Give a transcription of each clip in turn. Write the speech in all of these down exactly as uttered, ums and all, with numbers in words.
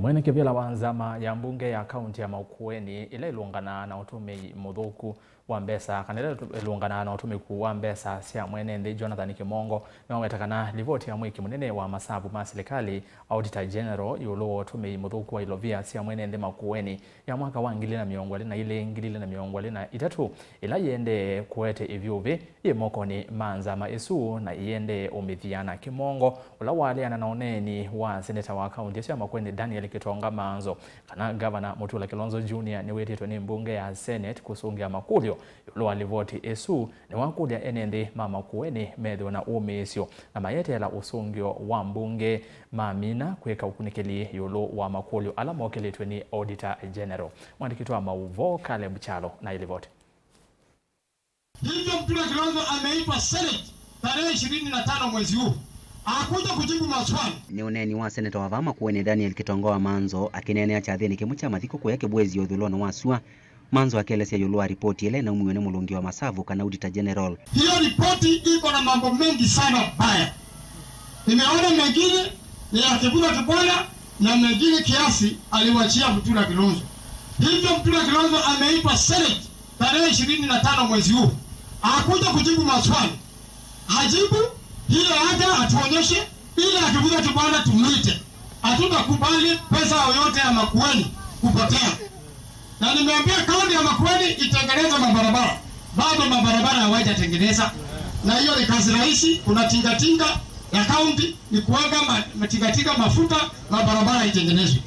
Mwene kĩvĩla wa nzama ya mbunge ya kaunti ya Makueni ĩla ĩlũnganaa na ũtũmĩi mũthũku wa mbesa, kana ĩla ĩlũnganaa na ũtũmĩku wa mbesa sya mwene nthĩ, Jonathan Kimongo, nĩwaweta kana livoti ya mwĩki mũnene wa masavu ma silikalĩ, Auditor General, ĩũlũ wa ũtũmĩi mũthũku wa ilovia sya mwene nthĩ Makueni ya mwaka wa ngili na mĩongo ĩlĩ na ilĩ, ngili na mĩongo ĩlĩ na itatũ, ĩla yĩendee kũete ĩvyũvĩ yĩ mokonĩ ma nzama ĩsu na ĩendee ũmĩthya. Na Kimongo, ũla waleana na ũneeni wa seneta wa kaunti ĩsu ya Makueni, Daniel Kitonga Manzo, kana Ngavana Mutula Kilonzo Junior nĩwĩtĩtwe nĩ mbunge ya Senate kũsũngĩa makũlyo ĩũlũ wa livoti ĩsu, nĩwakũlya ene nthĩ ma Makueni methĩwe na ũmĩĩsyo na mayeteela ũsũngĩo wa mbunge mamina kwĩka ũkunĩkĩli ĩũlũ wa makũlyo ala mokĩlĩtw'e nĩ Auditor General. Mwandĩki wa maũvoo Caleb Kyalo na ĩlivoti. Hivyo Mutula Kilonzo ameitwa Senate tarehe ishirini na tano mwezi huu. Hakuja kujibu maswali. Nĩ ũneeni wa seneta wa vaa Makueni Daniel Kitonga wa Manzo akĩneenea kyathĩnĩ kĩmwe kya mathiko kũya Kĩbwezi ũthũlonĩ wa sua. Manzo akĩelesya ĩũlũ wa ripoti ĩla ĩnaumiw'e nĩ mũlũngi wa masavu kana Auditor General. Hiyo ripoti iko na mambo mengi sana mbaya. Nimeona mengine ni ya Kivutha Kibwana na mengine kiasi aliwachia Mutula Kilonzo. Hivyo Mutula Kilonzo ameitwa Senate tarehe ishirini na tano mwezi huu. Hakuja kujibu maswali. Ajibu, hiyo haja atuonyeshe, ili akikuja tubana tumuite. Hatutakubali pesa yoyote ya Makueni kupotea. Na nimeambia kaunti ya Makueni itengeneze mabarabara. Bado mabarabara hawajatengeneza. Na hiyo ni kazi rahisi, kuna tingatinga ya kaunti ni kuweka ma-, matingatinga mafuta, mabarabara itengenezwe.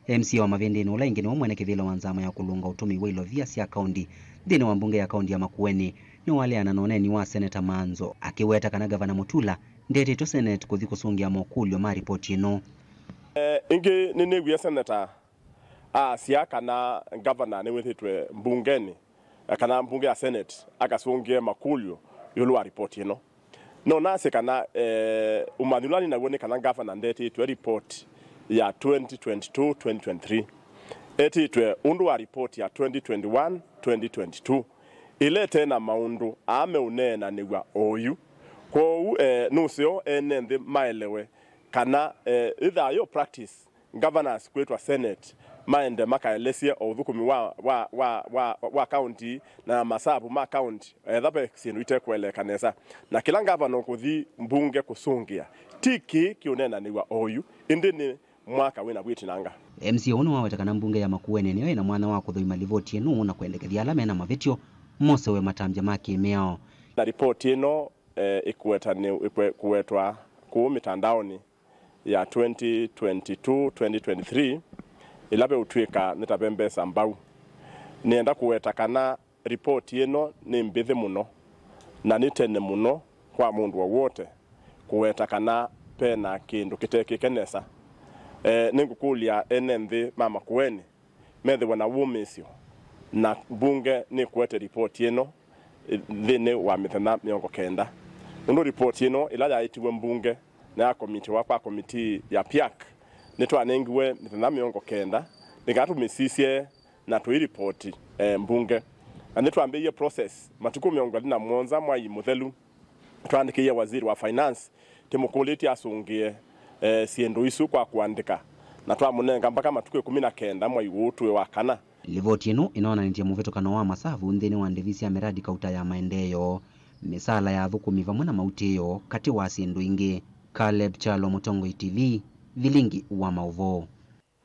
M C A wa Mavindini ũla ĩngĩ nĩwe mwene kĩvĩla wa nzama ya kũlũnga ũtũmĩi wa ilovia sya kaunti nthĩnĩ wa mbunge ya kaunti ya Makueni nĩwaleana na ũneeni wa Seneta Manzo, akĩweta kana Ngavana Mutula ndetĩtwe Senate kũthi kũsũngĩa mokũlyo ma ripoti ĩno. Eh, ĩngĩ nĩnĩw'ie Seneta aasya kana Ngavana nĩwĩtĩtwe mbungenĩ, eh, kana mbunge ya Senate akasũngĩe makũlyo ĩũlũ wa ripoti ĩno. No nasye kana, eh, ũmanyi ũla nĩ naw'o nĩ kana ngavana ndetĩtwe report ya twenty twenty-two twenty twenty-three. Etĩtwe ũndũ wa report ya twenty twenty-one twenty twenty-two, ĩla ĩte na maũndũ aa meũneenanĩw'a oyu. Kwoou, eh, nũseo ene nthĩ maelewe kana, eh, ĩthaa yo practice governors kwĩtwa Senate maende makaelesye o ũthũkũmi wa, wa, wa, wa, wa kaunti na masavu ma kaunti, etha ve syĩndũ itekũeleeka nesa. Na kĩla ngavana ũkũthi mbunge kũsũngĩa, ti kĩĩ kĩũneenanĩw'a oyu, ĩndĩ nĩ mwaka wĩna wĩtinanga. M C A ũũ nĩwaweta kana mbunge ya Makueni nĩyo ĩna mwanya wa kũthũima livoti ĩno na kwendekethya ala mena mavĩtyo mosewe matambya ma kĩmĩao. Na ripoti ĩno, eh, ĩkũetanĩ-, ĩkwe-, kũwetwa kũũ mĩtandaonĩ ya twenty twenty-two twenty twenty-three, ĩla veũtw'ĩka nĩ ta ve mbesa mbau. Nĩenda kũweta kana ripoti ĩno nĩ mbĩthĩ mũno, na nĩ tene mũno kwa mũndũ o w'ote kũweta kana ve na kĩndũ kĩtekĩke nesa. Eh, nĩngũkũlya ene nthĩ ma Makueni methĩwe na wũmĩĩsyo, na mbunge nĩkũete ripoti ĩno nthĩnĩ wa mĩthenya mĩongo kenda. Nũndũ ripoti ĩno ĩla yaĩtiwe mbunge na yakomitiwa kwa komitii ya piac, nĩtwanengiwe mĩthenya mĩongo kenda nĩ kana tũmĩsisye na tũiripoti, eh, mbunge. Na nĩtwambĩĩie process matukũ mĩongo ĩlĩ na mũonza mwai mũthelu. Twaandĩkĩie waziri wa finance, tĩmũkũlĩtye asũngĩe, eh, syĩndũ isu kwa kũandĩka, na twamũnenga mbaka matukũ ĩkũmi na kenda mwai ũũ twĩ wa kana. Livoti ĩno ĩnonanĩtye mũvĩtũkano wa masavu nthĩnĩ wa ndĩvi sya mĩradi kauta ya maendeeo, mĩsaala ya athũkũmi vamwe na mautĩĩo, katĩ wa syĩndũ ingĩ. Caleb Kyalo, Mũtongoi T V, Vilingi wa maũvoo.